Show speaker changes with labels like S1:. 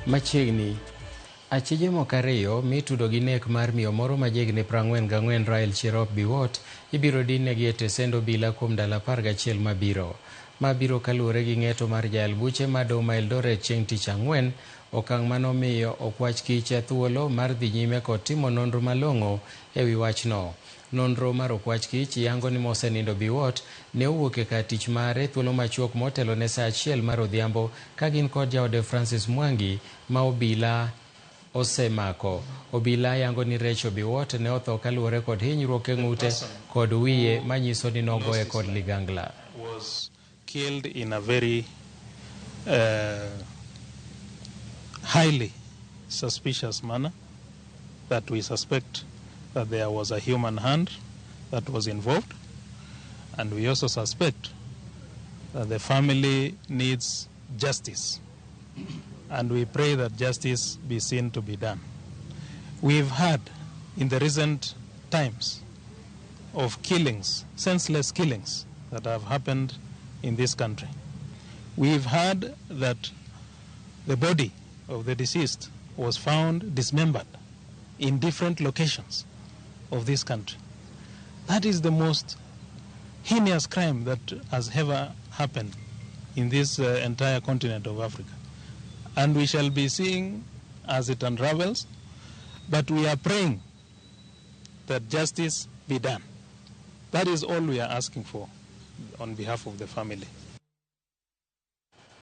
S1: Machiegni, achije moko ariyo mitudo gi nek mar miyo moro ma jahigni 44 Rael Cherop Biwott ibiro dinnegi e tesend obila kuom ndalo 11 mabiro. Ma biro kaluwore gi ng'eto mar jayal buche ma doho ma Eldoret chieng' tich ang'wen, okang' manomiyo okwach kich thuolo mar dhi nyime kod timo nonro malong'o e wi wachno. Nonro mar okwach kich yango ni mosenindo Biwott ne owuok e kar tich mare thuolo machuok motelo ne saa 1 mar odhiambo ka gin kod jaode Francis Mwangi ma obila osemako. Obila yango ni Rachel Biwott ne otho kaluwore kod hinyruok e ng'ute kod wiye manyiso ni nogoye kod ligangla.
S2: Was killed in a very highly suspicious manner that we suspect that there was a human hand that was involved, and we also suspect that the family needs justice, and we pray that justice be seen to be done. We've had in the recent times of killings, senseless killings that have happened in this country. We've heard that the body of the deceased was found dismembered in different locations of this country. That is the most heinous crime that has ever happened in this entire continent of Africa. And we shall be seeing as it unravels, but we are praying that justice be done. That is all we are asking for on behalf of the family.